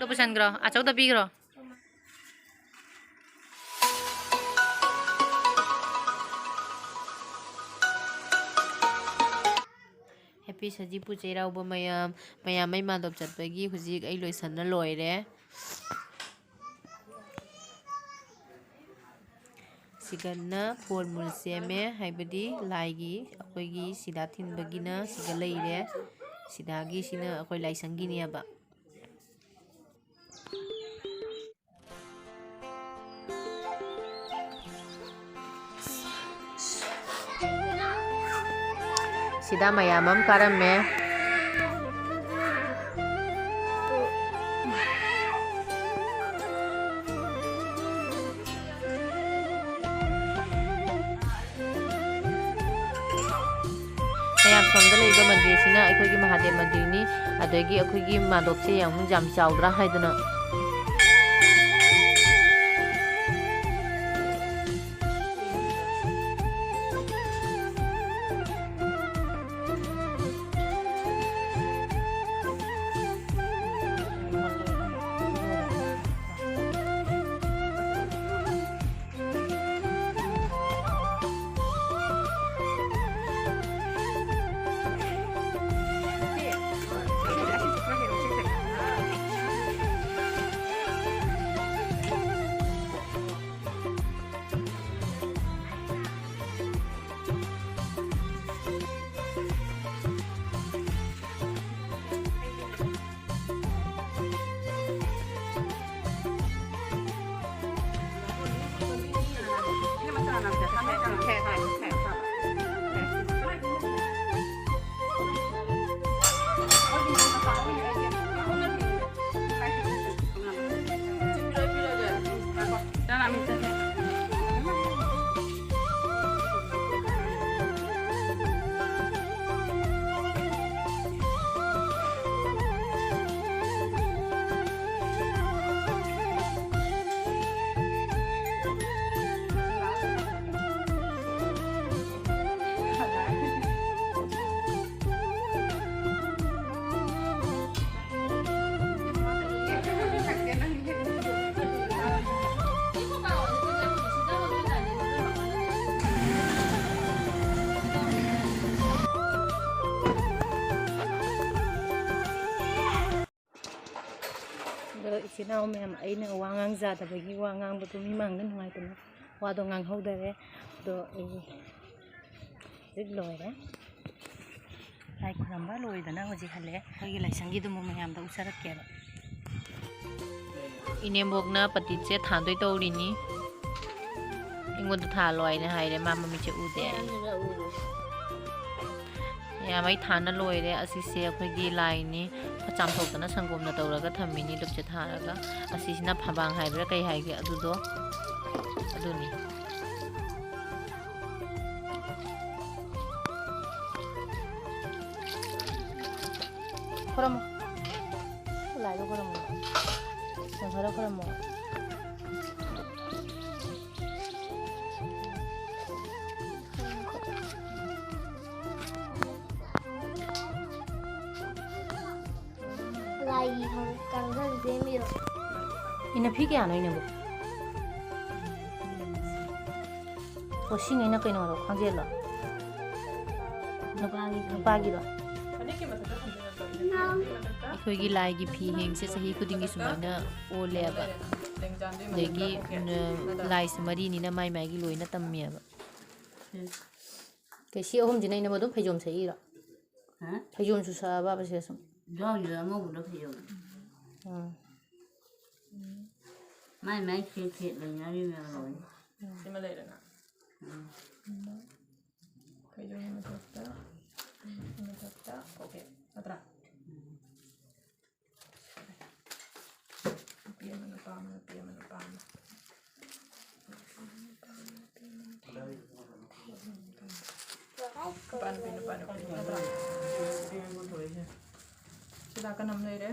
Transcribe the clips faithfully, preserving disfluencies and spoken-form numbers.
ꯄꯨꯁꯟꯈ꯭ꯔꯣ, ꯑꯆꯧꯗ ꯄꯤꯈ꯭ꯔꯣ꯫ Happy ꯁꯖꯤꯕꯨ ꯆꯩꯔꯥꯎꯕ ꯃꯌꯥꯝ꯫ ꯃꯌꯥꯝ ꯃꯩ ꯃꯥꯟꯗꯣꯞ ꯆꯠꯄꯒꯤ ꯍꯧꯖꯤꯛ ꯑꯩ ꯂꯣꯏꯁꯟꯅ ꯂꯣꯏꯔꯦ꯫ ꯁꯤꯒꯅ ꯐꯣꯜ ꯃꯨꯜ ꯁꯦꯝꯃꯦ, ꯍꯥꯏꯕꯗꯤ ꯂꯥꯏꯒꯤ ꯑꯩꯈꯣꯏꯒꯤ ꯁꯤꯗꯥ ꯊꯤꯟꯕꯒꯤꯅ ꯁꯤꯒ ꯂꯩꯔꯦ꯫ ꯁꯤꯗꯥꯒꯤꯁꯤꯅ ꯑꯩꯈꯣꯏ ꯂꯥꯏꯁꯪꯒꯤꯅꯦꯕ꯫ ꯁꯤꯗ ꯃꯌꯥꯝ ꯑꯃ ꯀꯥꯔꯝꯃꯦ꯫ ꯃꯌꯥꯝ ꯁꯣꯝꯗ ꯂꯩꯕ ꯃꯟꯗꯤꯔꯁꯤꯅ ꯑꯩꯈꯣꯏꯒꯤ ꯃꯍꯥꯗꯦꯕ ꯃꯟꯗꯤꯔꯅꯤ꯫ ꯑꯗꯒꯤ ꯑꯩꯈꯣꯏꯒꯤ ꯃꯥꯟꯗꯣꯞꯁꯦ ꯌꯥꯝ, ꯌꯥꯝ ꯆꯥꯎꯗ꯭ꯔꯥ ꯍꯥꯏꯗꯅ꯫ ꯏꯆꯤꯟ ꯏꯅꯥꯎ ꯃꯌꯥꯝ, ꯑꯩꯅ ꯋꯥ ꯉꯥꯡꯖꯗꯕꯒꯤ, ꯋꯥ ꯉꯥꯡꯕꯗꯣ ꯃꯤ ꯃꯥꯡꯗ ꯅꯨꯡꯉꯥꯏꯇꯅ ꯋꯥꯗꯣ ꯉꯥꯡꯍꯧꯗꯔꯦ꯫ ꯑꯗꯣ ꯑꯩ ꯍꯧꯖꯤꯛ ꯂꯣꯏꯔꯦ꯫ ꯂꯥꯏ ꯈꯨꯔꯝꯕ ꯂꯣꯏꯗꯅ ꯍꯧꯖꯤꯛ ꯍꯜꯂꯛꯑꯦ꯫ ꯑꯩꯈꯣꯏꯒꯤ ꯂꯥꯏꯁꯪꯒꯤꯗꯨ ꯑꯃꯨꯛ ꯃꯌꯥꯝꯗ ꯎꯠꯆꯔꯛꯀꯦꯕ꯫ ꯏꯅꯦꯝꯕꯣꯛꯅ ꯄꯇꯤꯠꯁꯦ ꯊꯥꯟꯗꯣꯏ ꯇꯧꯔꯤꯅꯤ꯫ ꯑꯩꯉꯣꯟꯗ ꯊꯥꯜꯂꯣ ꯍꯥꯏꯅ ꯍꯥꯏꯔꯦ, ꯃꯥ ꯃꯃꯤꯠꯁꯦ ꯎꯗꯦ꯫ ꯃꯌꯥꯝ ꯑꯩ ꯊꯥꯅ ꯂꯣꯏꯔꯦ꯫ ꯑꯁꯤꯁꯦ ꯑꯩꯈꯣꯏꯒꯤ ꯂꯥꯏꯅꯤ꯫ ꯆꯥꯝꯊꯣꯛꯇꯅ ꯁꯪꯒꯣꯝꯅ ꯇꯧꯔꯒ ꯊꯝꯃꯤꯅꯤ꯫ ꯗꯨꯞꯁꯦ ꯊꯥꯔꯒ꯫ ꯑꯁꯤꯁꯤꯅ ꯐꯕꯥꯡ ꯍꯥꯏꯕ꯭ꯔꯥ ꯀꯩ ꯍꯥꯏꯒꯦ ꯑꯗꯨꯗꯣ꯫ ꯑꯗꯨꯅꯤ꯫ ꯈꯨꯔꯝꯃꯣ꯫ ꯂꯥꯏꯗꯣ ꯈꯨꯔꯝꯃꯣ꯫ ꯁꯪꯁꯥꯔ ꯈꯨꯔꯝꯃꯣ꯫ ꯂꯥꯏꯒꯤ ꯀꯥꯡ-, ꯀꯥꯡꯈꯟ ꯁꯦꯝꯃꯤꯔꯣ? ꯏꯅ ꯐꯤ ꯀꯌꯥꯅꯣ ꯏꯅꯕꯨ? ꯑꯣ, ꯁꯤꯉꯩꯅ ꯀꯩꯅꯣꯔꯣ, ꯈ꯭ꯋꯥꯡꯖꯦꯜꯂꯣ? ꯅꯨꯄꯥꯒꯤ ꯐꯤ꯫ ꯅꯨꯄꯥꯒꯤꯔꯣ? ꯑꯩꯈꯣꯏꯒꯤ ꯂꯥꯏꯒꯤ ꯐꯤ ꯍꯦꯡꯁꯦ ꯆꯍꯤ ꯈꯨꯗꯤꯡꯒꯤ ꯁꯨꯃꯥꯏꯅ ꯑꯣꯜꯂꯦꯕ꯫ ꯑꯗꯒꯤ, ꯎꯝ, ꯂꯥꯏꯁꯦ ꯃꯔꯤꯅꯤꯅ ꯃꯥꯏ ꯃꯥꯏꯒꯤ ꯂꯣꯏꯅ ꯇꯝꯃꯦꯕ꯫ ꯎꯝ꯫ ꯀꯩ ꯁꯤ ꯑꯍꯨꯝꯁꯤꯅ ꯏꯅꯝꯃ ꯑꯗꯨꯝ ꯐꯩꯖꯣꯝ ꯁꯦꯠꯂꯤꯔꯣ? ꯍꯥ? ꯐꯩꯖꯣꯝꯁꯨ ꯁꯥꯕ ꯁꯦ ꯁꯨꯝ? ꯌꯥꯎꯔꯤꯕ ꯑꯉꯧꯕꯗꯣ ꯐꯩꯖꯣꯝ꯫ ꯎꯝ꯫ ꯃꯥꯏ ꯃꯥꯏ ꯁꯦꯠ ꯁꯦꯠ ꯂꯩꯅꯔꯤꯕ ꯂꯣꯏꯅ꯫ ꯁꯤꯃ ꯂꯩꯔꯦꯅ꯫ ꯎꯝ꯫ ꯐꯩꯖꯣꯝꯒꯤ ꯃꯊꯛꯇ, ꯃꯊꯛꯇ, ꯑꯣꯀꯦ, ꯅꯠꯇ꯭ꯔꯥ? ꯎꯝ꯫ ꯅꯨꯄꯤ ꯑꯃ ꯅꯨꯄꯥ ꯑꯃ, ꯅꯨꯄꯤ ꯑꯃ ꯅꯨꯄꯥ ꯑꯃ꯫ ꯅꯨꯄꯥ ꯅꯨꯄꯤ, ꯅꯨꯄꯥ ꯅꯨꯄꯤ ꯅꯠꯇ꯭ꯔꯥ? ꯁꯤ ꯅꯥꯀꯟ ꯑꯃ ꯂꯩꯔꯦ꯫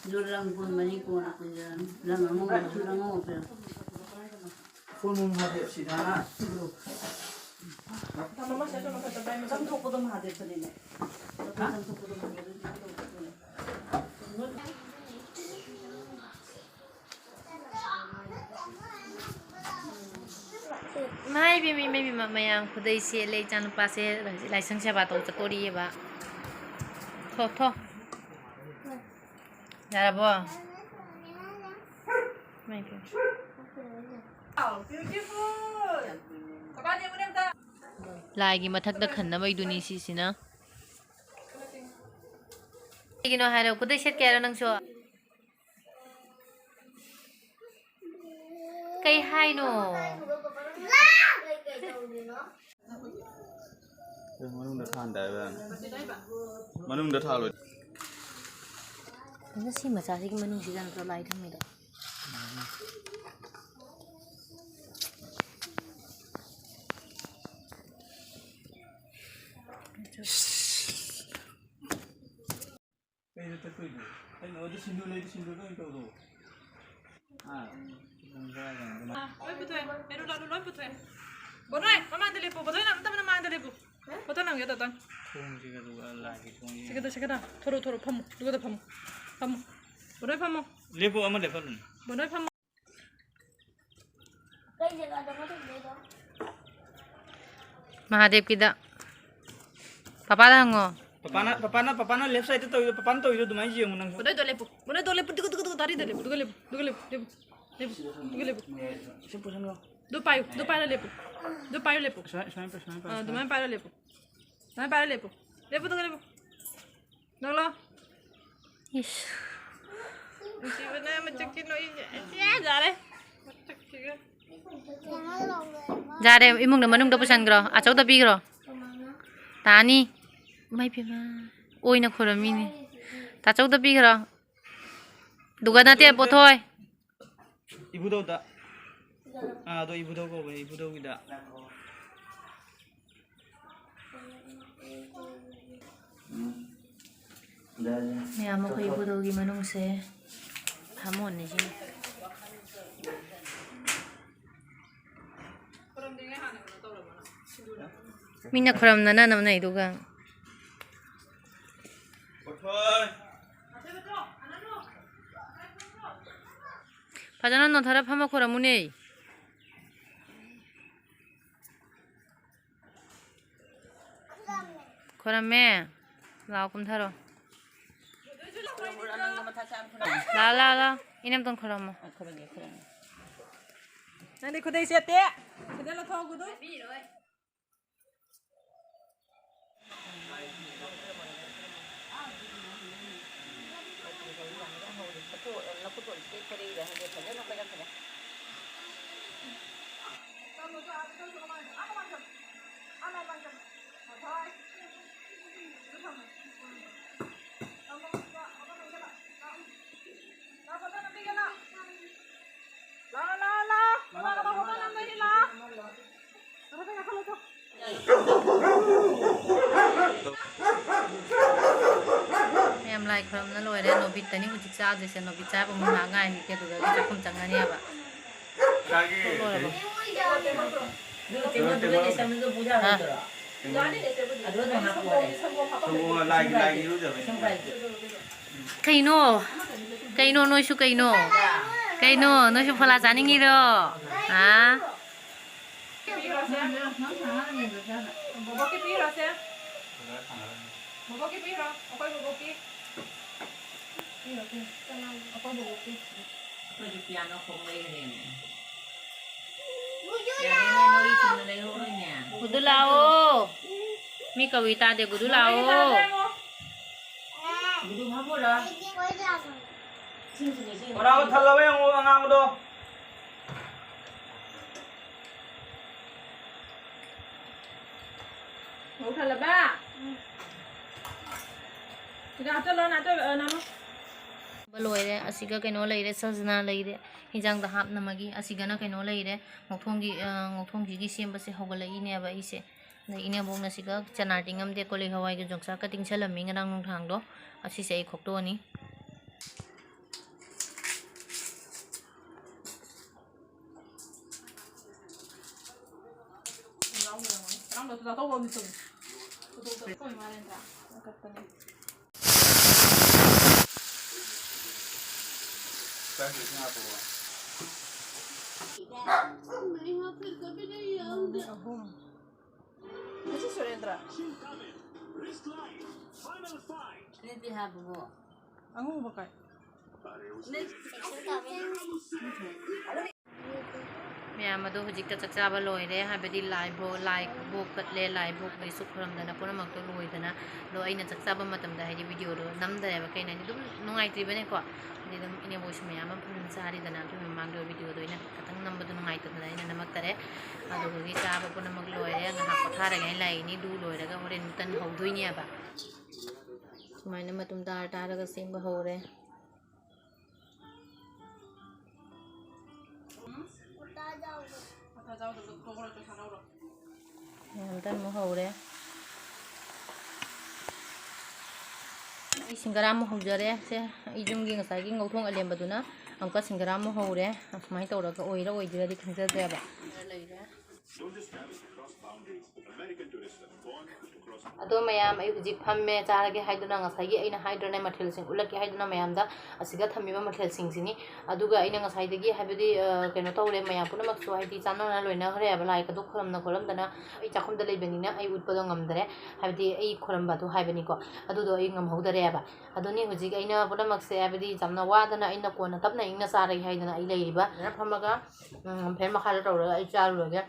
ꯑꯗꯨ ꯂꯪ ꯀꯨꯟ ꯃꯔꯤ ꯀꯣꯟꯅ ꯀꯨꯟꯖꯔꯅꯤ꯫ ꯂꯪ ꯑꯉꯧꯕ, ꯁꯨꯠ ꯑꯉꯧꯕ ꯄꯤꯔꯛꯑꯣ꯫ ꯐꯨꯜ ꯃꯨꯟ ꯍꯥꯗꯦꯞꯁꯤꯗ꯫ ꯆꯪꯊꯣꯛꯄꯗꯣ ꯃꯍꯥꯗꯦꯕꯇꯅꯤꯅꯦ꯫ ꯍꯥ? ꯆꯪꯊꯣꯛꯄꯗꯣ ꯃꯍꯥꯗꯦꯕꯇꯅꯤꯅꯦ꯫ ꯏꯃꯥ ꯏꯕꯦꯝꯃ, ꯏꯃꯥ ꯏꯕꯦꯝꯃ, ꯃꯌꯥꯝ ꯈꯨꯗꯩ ꯁꯦꯠꯂꯦ꯫ ꯏꯆꯥꯅꯨꯄꯥꯁꯦ ꯍꯧꯖꯤꯛ ꯂꯥꯏꯁꯪ ꯁꯦꯕꯥ ꯇꯧ ꯆꯠꯇꯣꯔꯤꯑꯕ꯫ ꯊꯣ, ꯊꯣ꯫ ꯌꯥꯔꯕꯣ? ꯂꯥꯏꯒꯤ ꯃꯊꯛꯇ ꯈꯟꯅꯕꯩꯗꯨꯅꯤ ꯁꯤꯁꯤꯅ꯫ ꯀꯩꯒꯤꯅꯣ ꯍꯥꯏꯔꯣ, ꯈꯨꯗꯩ ꯁꯦꯠꯀꯦ ꯍꯥꯏꯔꯣ ꯅꯪꯁꯨ? ꯀꯩ ꯍꯥꯏꯅꯣ? ꯃꯅꯨꯡꯗ ꯊꯥꯟꯗꯦ ꯍꯥꯏꯕ꯫ ꯃꯅꯨꯡꯗ ꯊꯥꯜꯂꯣꯏ꯫ ꯑꯗꯨ ꯁꯤ ꯃꯆꯥꯁꯤꯒꯤ ꯃꯅꯨꯡꯁꯤꯗ ꯅꯠꯇ꯭ꯔꯣ ꯂꯥꯏ ꯊꯝꯃꯤꯗꯣ? ꯀꯩꯗ ꯆꯠꯇꯣꯏꯅꯣ? ꯀꯩꯅꯣ, ꯑꯗꯨ ꯁꯤꯟꯗꯨꯔ ꯂꯩꯗꯤ ꯁꯤꯟꯗꯨꯔꯗ ꯑꯣꯏꯅ ꯇꯧꯔꯣ꯫ ꯑꯥ, ꯄꯨꯡ ꯇꯔꯥ ꯀꯩꯅꯣꯗ꯫ ꯑꯥ, ꯂꯣꯏ ꯄꯨꯊꯣꯛꯑꯦ꯫ ꯍꯦꯔꯨ ꯂꯥꯂꯨ ꯂꯣꯏ ꯄꯨꯊꯣꯛꯑꯦ꯫ ꯕꯣꯅꯣꯏ, ꯃꯃꯥꯡꯗ ꯂꯦꯞꯄꯨ꯫ ꯕꯣꯅꯣꯏ, ꯑꯝꯇ ꯃꯃꯥꯡꯗ ꯂꯦꯞꯄꯨ꯫ ꯐꯣꯇꯣ ꯅꯝꯒꯦ ꯇꯧꯗꯣꯏꯅꯤ꯫ ꯊꯣꯡꯁꯤꯒ ꯑꯗꯨꯒ ꯂꯥꯏꯒꯤ ꯊꯣꯡꯁꯤꯒ꯫ ꯁꯤꯒꯗ, ꯁꯤꯒꯗ꯫ ꯊꯣꯔꯛꯑꯣ, ꯊꯣꯔꯛꯑꯣ, ꯐꯝꯃꯣ꯫ ꯑꯗꯨꯒꯗ ꯐꯝꯃꯣ꯫ ꯐꯝꯃꯣ꯫ ꯕꯣꯅꯣꯏ ꯐꯝꯃꯣ꯫ ꯂꯦꯞꯄꯨ, ꯑꯃ ꯂꯦꯞꯍꯜꯂꯨꯅꯦ꯫ ꯕꯣꯅꯣꯏ ꯐꯝꯃꯣ꯫ ꯀꯩ ꯖꯒꯥꯗꯅꯣ ꯊꯝꯗꯣꯏꯗꯣ? ꯃꯍꯥꯗꯦꯕꯀꯤꯗ꯫ ꯄꯄꯥꯗ ꯍꯪꯉꯣ꯫ ꯄꯄꯥꯅ, ꯄꯄꯥꯅ, ꯄꯄꯥꯅ left side ꯇ ꯇꯧꯔꯤꯗꯣ, ꯄꯄꯥꯅ ꯇꯧꯔꯤꯗꯣ ꯑꯗꯨꯃꯥꯏꯅ ꯌꯦꯡꯉꯨ ꯅꯪꯁꯨ꯫ ꯕꯣꯅꯣꯏꯗꯣ ꯂꯦꯞꯄꯨ꯫ ꯕꯣꯅꯣꯏꯗꯣ ꯂꯦꯞꯄꯨ꯫ ꯗꯨꯒ, ꯗꯨꯒ, ꯗꯨꯒ, ꯇꯥꯔꯤꯗ ꯂꯦꯞꯄꯨ꯫ ꯗꯨꯒ ꯂꯦꯞꯄꯨ꯫ ꯗꯨꯒ ꯂꯦꯞꯄꯨ꯫ ꯂꯦꯞꯄꯨ꯫ ꯂꯦꯞꯄꯨ꯫ ꯗꯨꯒ ꯂꯦꯞꯄꯨ꯫ ꯁꯤ ꯄꯨꯁꯟꯈ꯭ꯔꯣ꯫ ꯑꯗꯨ ꯄꯥꯏꯌꯨ꯫ ꯑꯗꯨ ꯄꯥꯏꯔ ꯂꯦꯞꯄꯨ꯫ ꯑꯗꯨ ꯄꯥꯏꯔ ꯂꯦꯞꯄꯨ꯫ ꯁꯨꯃꯥꯏ, ꯁꯨꯃꯥꯏꯅ ꯄꯥꯏ, ꯁꯨꯃꯥꯏꯅ ꯄꯥꯏ, ꯑꯥ, ꯁꯨꯃꯥꯏꯅ꯫ ꯑꯗꯨꯃꯥꯏꯅ ꯄꯥꯏꯔ ꯂꯦꯞꯄꯨ꯫ ꯑꯗꯨꯃꯥꯏꯅ ꯄꯥꯏꯔ ꯂꯦꯞꯄꯨ꯫ ꯂꯦꯞꯄꯨ, ꯑꯗꯨꯒ ꯂꯦꯞꯄꯨ꯫ ꯅꯣꯛꯂꯣ꯫ ꯏꯁ꯫ ꯅꯨꯡꯁꯤꯕꯅ ꯃꯆꯛꯀꯤ ꯅꯣꯛꯏꯁꯦ꯫ ꯑꯁ, ꯌꯥꯔꯦ꯫ ꯃꯆꯛꯁꯤꯒ꯫ ꯌꯥꯔꯦ, ꯏꯃꯨꯡꯗ ꯃꯅꯨꯡꯗ ꯄꯨꯁꯟꯈ꯭ꯔꯣ꯫ ꯑꯆꯧꯗ ꯄꯤꯈ꯭ꯔꯣ꯫ ꯇꯥꯅꯤ꯫ ꯏꯃꯥꯏ ꯄꯦꯝꯃ꯫ ꯑꯣꯏꯅ ꯈꯣꯏꯔꯝꯃꯤꯅꯦ꯫ ꯇꯥꯆꯧꯗ ꯄꯤꯈ꯭ꯔꯣ꯫ ꯑꯗꯨꯒ ꯅꯠꯇꯦ, ꯄꯣꯠꯊꯣꯏ꯫ ꯏꯕꯨꯙꯧꯗ꯫ ꯑꯥ, ꯑꯗꯣ ꯏꯕꯨꯙꯧ ꯀꯧꯕꯅꯦ, ꯏꯕꯨꯙꯧꯒꯤꯗ꯫ ꯃꯌꯥꯝ ꯑꯩꯈꯣꯏ ꯏꯕꯨꯙꯧꯒꯤ ꯃꯅꯨꯡꯁꯦ ꯍꯥꯃꯣꯟꯅꯤ ꯁꯤꯅ꯫ ꯃꯤꯅ ꯈꯨꯔꯨꯝꯅꯅ ꯅꯝꯅꯩꯗꯨꯒ꯫ ꯐꯖꯅ ꯅꯣꯟꯊꯔ ꯐꯝꯃ ꯈꯣꯏꯔꯝꯃꯨꯅꯦ꯫ ꯈꯣꯏꯔꯝꯃꯦ꯫ ꯂꯥꯎ ꯀꯨꯝꯊꯔꯣ꯫ ꯂꯥ, ꯂꯥ, ꯂꯥ꯫ ꯏꯅꯦꯝꯇꯣꯟ ꯈꯨꯔꯝꯃꯣ꯫ ꯅꯪꯗꯤ ꯈꯨꯗꯩ ꯁꯦꯠꯇꯦ꯫ ꯈꯨꯗꯩ ꯂꯧꯊꯣꯛꯑꯣ, ꯈꯨꯗꯩ꯫ ꯃꯌꯥꯝ ꯂꯥꯏ ꯈꯨꯔꯝꯅ ꯂꯣꯏꯔꯦ꯫ ꯅꯣꯕꯤꯠꯇꯅꯤ ꯍꯧꯖꯤꯛ ꯆꯥꯗꯣꯏꯁꯦ꯫ ꯅꯣꯕꯤꯠ ꯆꯥꯕ ꯑꯃꯨꯛ ꯉꯥꯏꯍꯥꯛ ꯉꯥꯏꯔꯤꯒꯦ, ꯑꯗꯨꯗ ꯆꯥꯛꯈꯨꯝ ꯆꯪꯉꯅꯦꯕ꯫ ꯂꯣꯏꯔꯕꯣ? ꯂꯥꯏꯒꯤ, ꯂꯥꯏꯒꯤ ꯏꯔꯨꯖꯕꯅꯤ꯫ ꯀꯩꯅꯣ? ꯀꯩꯅꯣ ꯅꯣꯏꯁꯨ ꯀꯩꯅꯣ? ꯀꯩꯅꯣ ꯅꯣꯏꯁꯨ ꯐꯣꯂꯥ ꯆꯥꯅꯤꯡꯉꯤꯔꯣ? ꯍꯥ? ꯕꯣꯕꯣꯛꯀꯤ ꯄꯤꯔꯣꯁꯦ꯫ ꯕꯣꯕꯣꯛꯀꯤ ꯄꯤꯔꯣ꯫ ꯑꯩꯈꯣꯏ ꯕꯣꯕꯣꯛꯀꯤ꯫ ꯄꯤꯔꯣ, ꯄꯤꯔꯣ꯫ ꯑꯩꯈꯣꯏ ꯕꯣꯕꯣꯛꯀꯤ꯫ ꯑꯩꯈꯣꯏꯗꯤ ꯄꯤꯌꯥꯅꯣ ꯈꯣꯡ ꯂꯩꯈ꯭ꯔꯦꯅꯦ꯫ ꯌꯥꯔꯦꯅꯦ, ꯃꯣꯔꯤ ꯆꯨꯝꯅ ꯂꯩꯍꯧꯔꯣꯏꯅꯦ꯫ ꯒꯨꯗꯨ ꯂꯥꯛꯑꯣ꯫ ꯃꯤ ꯀꯧꯏ ꯇꯥꯗꯦ, ꯒꯨꯗꯨ ꯂꯥꯛꯑꯣ꯫ ꯒꯨꯗꯨ ꯐꯝꯃꯨꯔꯣ꯫ ꯕꯣꯔꯥꯗꯣ ꯊꯜꯂꯕ ꯌꯦꯡꯉꯨ, ꯑꯉꯥꯡꯕꯗꯣ꯫ ꯃꯧ ꯊꯜꯂꯕ? ꯁꯤꯗ ꯍꯥꯞꯆꯜꯂꯣ, ꯅꯥꯇꯣꯏ-, ꯑ, ꯅꯥꯅꯨ꯫ ꯂꯣꯏꯔꯦ꯫ ꯑꯁꯤꯒ ꯀꯩꯅꯣ ꯂꯩꯔꯦ, ꯁꯖꯅꯥ ꯂꯩꯔꯦ꯫ ꯍꯤꯟꯖꯥꯡꯗ ꯍꯥꯞꯅꯃꯒꯤ꯫ ꯑꯁꯤꯒꯅ ꯀꯩꯅꯣ ꯂꯩꯔꯦ, ꯉꯧꯊꯣꯡꯒꯤ, ꯑ, ꯉꯧꯊꯣꯡꯒꯤꯒꯤ ꯁꯦꯝꯕꯁꯦ ꯍꯧꯒꯠꯂꯛꯏꯅꯦꯕ ꯑꯩꯁꯦ꯫ ꯑꯗꯩ ꯏꯅꯦꯝꯕꯣꯛꯅ ꯁꯤꯒ ꯆꯅꯥ ꯇꯤꯡꯉꯝꯗꯦ, ꯀꯣꯂꯤ ꯍꯋꯥꯏꯒ ꯌꯣꯡꯆꯥꯛꯀ ꯇꯤꯡꯁꯜꯂꯝꯃꯤ ꯉꯔꯥꯡ ꯅꯨꯡꯗꯥꯡꯗꯣ꯫ ꯑꯁꯤꯁꯦ ꯑꯩ ꯈꯣꯛꯇꯣꯛꯑꯅꯤ꯫ ꯑꯍꯨꯝ꯫ ꯉꯁꯤ ꯁꯨꯔꯦꯟꯗ꯭ꯔ꯫ ꯑꯅꯤꯗꯤ ꯍꯥꯞꯄꯕꯣ? ꯑꯉꯧꯕ ꯀꯥꯏ? ꯃꯌꯥꯝ ꯑꯗꯣ ꯍꯧꯖꯤꯛꯇ ꯆꯥꯛ ꯆꯥꯕ ꯂꯣꯏꯔꯦ, ꯍꯥꯏꯕꯗꯤ ꯂꯥꯏ ꯚꯣ-, ꯂꯥꯏ ꯚꯣꯛ ꯀꯠꯂꯦ, ꯂꯥꯏ ꯚꯣꯛ ꯂꯣꯏꯁꯨ ꯈꯨꯔꯝꯗꯅ ꯄꯨꯝꯅꯃꯛꯇꯣ ꯂꯣꯏꯗꯅ, ꯑꯗꯣ ꯑꯩꯅ ꯆꯥꯛ ꯆꯥꯕ ꯃꯇꯝꯗ ꯍꯥꯏꯗꯤ videoꯗꯣ ꯅꯝꯗꯔꯦꯕ, ꯀꯩꯅꯣ ꯍꯥꯏꯗꯤ ꯑꯗꯨꯝ ꯅꯨꯡꯉꯥꯏꯇ꯭ꯔꯤꯕꯅꯦꯀꯣ, ꯍꯥꯏꯗꯤ ꯑꯗꯨꯝ ꯏꯅꯦꯕꯣꯏꯁꯨ ꯃꯌꯥꯝ ꯑꯃ ꯐꯝ ꯆꯥꯔꯤꯗꯅ, ꯑꯗꯨꯒꯤ ꯃꯃꯥꯡꯗ videoꯗꯣ ꯑꯩꯅ ꯈꯤꯇꯪ ꯅꯝꯕꯗꯣ ꯅꯨꯡꯉꯥꯏꯇꯗꯅ ꯑꯩꯅ ꯅꯝꯃꯛꯇꯔꯦ꯫ ꯑꯗꯨꯗꯨꯒꯤ ꯆꯥꯕ ꯄꯨꯝꯅꯃꯛ ꯂꯣꯏꯔꯦ, ꯉꯥꯏꯍꯥꯛ ꯄꯣꯊꯥꯔꯒꯦ ꯍꯥꯏꯅ ꯂꯥꯛꯏꯅꯤ, ꯂꯨ ꯂꯣꯏꯔꯒ ꯍꯣꯔꯦꯟ ꯇꯟ ꯍꯧꯗꯣꯏꯅꯦꯕ꯫ ꯁꯨꯃꯥꯏꯅ ꯃꯇꯨꯝ ꯇꯥꯔ ꯇꯥꯔꯒ ꯁꯦꯝꯕ ꯍꯧꯔꯦ꯫ ꯃꯌꯥꯝ ꯇꯟ ꯑꯃꯨꯛ ꯍꯧꯔꯦ꯫ ꯑꯩ ꯁꯤꯡꯒꯔꯥ ꯑꯃꯨꯛ ꯍꯧꯖꯔꯦ꯫ ꯁꯦ, ꯑꯩ ꯌꯨꯝꯒꯤ ꯉꯁꯥꯏꯒꯤ ꯉꯧꯊꯣꯡ ꯑꯂꯦꯝꯕꯗꯨꯅ ꯑꯃꯨꯛꯀ ꯁꯤꯡꯒꯔꯥ ꯑꯃꯨꯛ ꯍꯧꯔꯦ꯫ ꯑꯁꯨꯃꯥꯏꯅ ꯇꯧꯔꯒ ꯑꯣꯏꯔ ꯑꯣꯏꯗ꯭ꯔꯗꯤ ꯈꯪꯖꯗ꯭ꯔꯦꯕ꯫ ꯑꯗꯣ ꯃꯌꯥꯝ, ꯑꯩ ꯍꯧꯖꯤꯛ ꯐꯝꯃꯦ, ꯆꯥꯔꯒꯦ ꯍꯥꯏꯗꯨꯅ, ꯉꯁꯥꯏꯒꯤ ꯑꯩꯅ ꯍꯥꯏꯗ꯭ꯔꯅꯦ, ꯃꯊꯦꯜꯁꯤꯡ ꯎꯠꯂꯛꯀꯦ ꯍꯥꯏꯗꯨꯅ ꯃꯌꯥꯝꯗ, ꯑꯁꯤꯗ ꯊꯝꯃꯤꯕ ꯃꯊꯦꯜꯁꯤꯡꯁꯤꯅꯤ꯫ ꯑꯗꯨꯒ ꯑꯩꯅ ꯉꯁꯥꯏꯗꯒꯤ, ꯍꯥꯏꯕꯗꯤ, ꯑ, ꯀꯩꯅꯣ ꯇꯧꯔꯦ, ꯃꯌꯥꯝ ꯄꯨꯝꯅꯃꯛꯁꯨ, ꯍꯥꯏꯗꯤ, ꯆꯥꯟꯅꯅ ꯂꯣꯏꯅꯈ꯭ꯔꯦꯕ, ꯂꯥꯏꯒꯗꯣ ꯈꯣꯏꯔꯝꯅ ꯈꯣꯠꯂꯝꯗꯅ꯫ ꯑꯩ ꯆꯥꯛꯈꯨꯝꯗ ꯂꯩꯕꯅꯤꯅ ꯑꯩ ꯎꯠꯄꯗꯣ ꯉꯝꯗꯔꯦ, ꯍꯥꯏꯕꯗꯤ ꯑꯩ ꯈꯣꯏꯔꯝꯕꯗꯣ ꯍꯥꯏꯕꯅꯤꯀꯣ, ꯑꯗꯨꯗꯣ ꯑꯩ ꯉꯝꯍꯧꯗꯔꯦꯕ꯫ ꯑꯗꯨꯅꯤ ꯍꯧꯖꯤꯛ ꯑꯩꯅ ꯄꯨꯝꯅꯃꯛꯁꯦ, ꯍꯥꯏꯕꯗꯤ, ꯌꯥꯝꯅ ꯋꯥꯗꯅ ꯑꯩꯅ ꯀꯣꯟꯅ ꯇꯞꯅ ꯏꯪꯅ ꯆꯥꯔꯒꯦ ꯍꯥꯏꯗꯅ ꯑꯩ ꯂꯩꯔꯤꯕ꯫ ꯐꯝꯃꯒ, ꯎꯝ, fan ꯃꯈꯥꯗ ꯇꯧꯔꯒ ꯑꯩ ꯆꯥꯔꯨꯔꯒꯦ꯫